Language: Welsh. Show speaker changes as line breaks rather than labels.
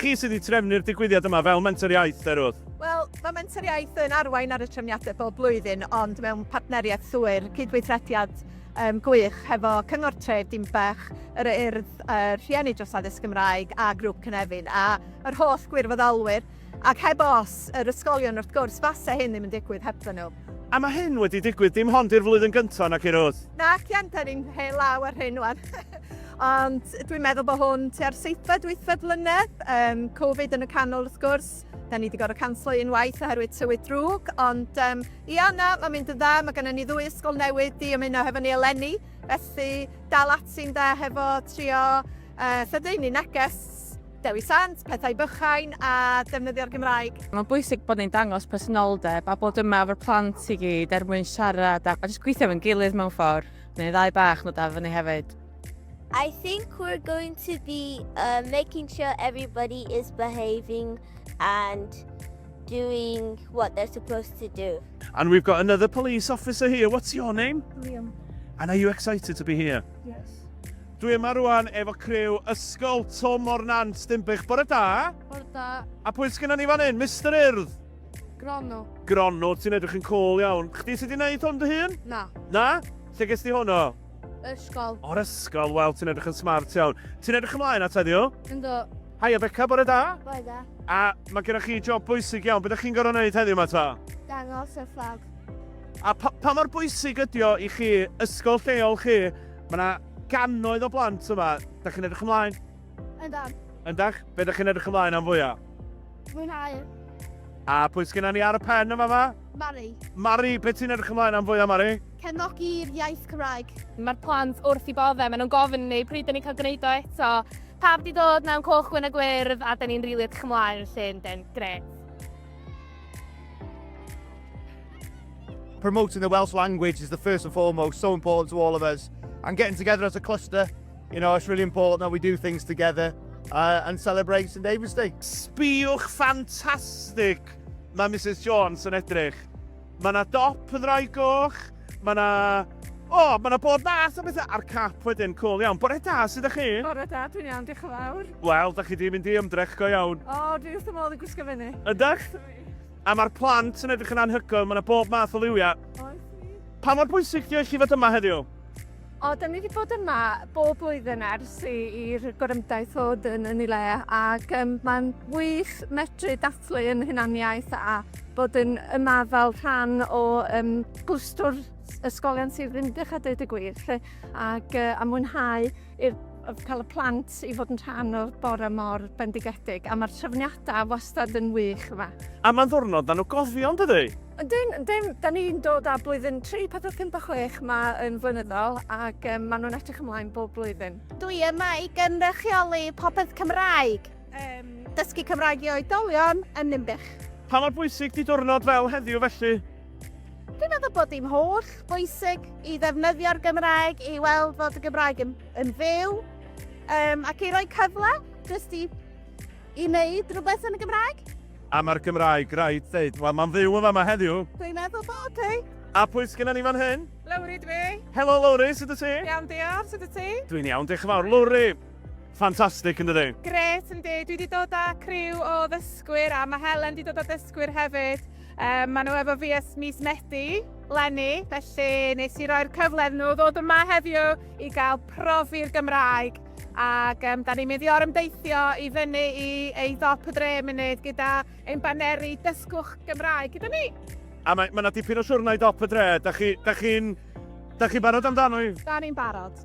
Chi sydd wedi trefnu'r digwyddiad yma fel Menter Iaith, de Ruth?
Wel, mae Menter Iaith yn arwain ar y trefniadau bob blwyddyn, ond mewn partneriaeth llwyr, cydweithrediad um, gwych hefo Cyngor Tref Dinbych, yr Urdd, y Rhieni dros Addysg Gymraeg a Grŵp Cynefin, a yr holl gwirfoddolwyr. Ac heb os, yr ysgolion wrth gwrs, fase hyn ddim yn digwydd hebddyn nhw.
A mae hyn wedi digwydd dim hond i'r flwyddyn gyntaf, naci Ruth?
Nac iawn, da ni'n hen law ar hyn wan. Ond dwi'n meddwl bod hwn tua'r seithfed, wythfed flynedd, um, Covid yn y canol wrth gwrs. Da ni wedi gorfod canslo unwaith oherwydd tywydd drwg, ond um, ia, na, mae'n mynd yn dda. Mae gennym ni ddwy ysgol newydd di ymuno hefo ni eleni, felly dal ati'n dda hefo trio uh, lledaenu neges Dewi Sant, pethau bychain a defnyddio'r Gymraeg.
Mae'n bwysig bod ni'n dangos presenoldeb a bod yma efo'r plant i gyd er mwyn siarad a, a jyst gweithio efo'n gilydd mewn ffordd. Neu ddau bach nhw da fyny hefyd.
I think we're going to be uh, making sure everybody is behaving and doing what they're supposed to do.
And we've got another police officer here. What's your name?
Liam.
And are you excited to be here?
Yes.
Dwi yma rwan efo criw Ysgol Twm o'r Nant, Dinbych. Bore da.
Bore da.
A pwy sgynnon ni fan hyn? Mister Urdd?
Gronw.
Gronw, ti'n edrych yn cool iawn. Chdi sydd wedi gwneud hwn dy hun?
Na.
Na? Lle ges di hwn o?
Ysgol.
O'r ysgol, wel, ti'n edrych yn smart iawn. Ti'n edrych ymlaen at heddiw?
Ynddo.
Haia Beca, bore da.
Bore da.
A mae gennych chi job bwysig iawn. Be ydych chi'n gorfod wneud heddiw 'ma ta?
Dangos y fflag.
A pa, pa mor bwysig ydi o i chi, ysgol lleol chi? Mae yna gannoedd o blant yma. Da chi'n edrych ymlaen?
Yndan.
Yndach? Be da chi'n edrych ymlaen am fwyaf?
Mwynhau.
A pwy sgynna ni ar y pen yma fa?
Mari.
Mari, be ti'n edrych ymlaen am fwyaf, Mari?
Cefnogi'r iaith Cymraeg.
Mae'r plant wrth i bodde, maen nhw'n gofyn i ni pryd da ni'n cael gwneud o eto. Pawb di dod mewn coch, gwyn a gwyrdd, a da ni'n rili edrych ymlaen, felly yndyn, grêt.
Promoting the Welsh language is the first and foremost, so important to all of us. And getting together as a cluster, you know, it's really important that we do things together uh, and celebrate St David's Day.
Sbïwch ffantastig mae Mrs Jones yn edrych. Mae yna dop yn rai goch, mae yna... O, oh, mae yna bob math o bethau. A'r cap wedyn, cool iawn. Bore da, sut ydych chi?
Bore da, dwi'n iawn, diolch yn fawr.
Wel, da chi di mynd i ymdrech go iawn.
O, dwi wrth y modd yn gwisgo fyny.
Ydych? A mae'r plant yn edrych yn anhygoel, mae yna bob math o liwiau.
Oes.
Pa mor bwysig di o i chi fod yma heddiw?
O, da ni wedi bod yma bob blwyddyn ers i'r gorymdaith ddod yn, yn ei le ac um, mae'n wych medru dathlu yn hunaniaeth a bod yn yma fel rhan o um, glwstwr ysgolion Sir Ddinbych a dweud y gwir lle, ac uh, a mwynhau i'r cael y plant i fod yn rhan o'r bore mor bendigedig a mae'r trefniadau wastad yn wych yma.
A mae'n ddwrnod na nhw gofio, yn dydy?
Yndyn, yndyn. Da ni'n dod â blwyddyn 3, 4, 5 a 6 yma yn flynyddol ac um, maen nhw'n edrych ymlaen bob blwyddyn.
Dwi yma i gynrychioli popeth Cymraeg. Um, dysgu Cymraeg i oedolion yn Ninbych.
Pa mor bwysig di diwrnod fel heddiw felly?
Dwi'n meddwl bod dim holl bwysig i ddefnyddio'r Gymraeg, i weld fod y Gymraeg yn, yn fyw, um, ac i roi cyfle jyst i, i wneud rhywbeth yn y Gymraeg.
A mae'r Gymraeg, rhaid dweud, wel mae'n fyw yn fama heddiw.
Dwi'n meddwl bod hi.
A pwy sgynna ni fan hyn?
Lowri dwi.
Helo Lowri, sut wyt ti?
Iawn diolch, sut wyt ti?
Dwi'n iawn, diolch yn fawr. Lowri, ffantastig yn dydi?
Grêt yndi, dwi wedi dod â criw o ddysgwyr a mae Helen wedi dod â dysgwyr hefyd. Um, maen nhw efo fi ers mis Medi, leni, felly nes i roi'r cyfle iddyn nhw ddod yma heddiw i gael profi'r Gymraeg. Ac um, da ni'n mynd i orymdeithio i fyny i ei dop y dre munud gyda ein baneri Dysgwch Gymraeg gyda ni.
A mae yna dipyn o siwrna i dop y dre. Da chi'n da chi, da chi barod amdano i?
Da ni'n barod.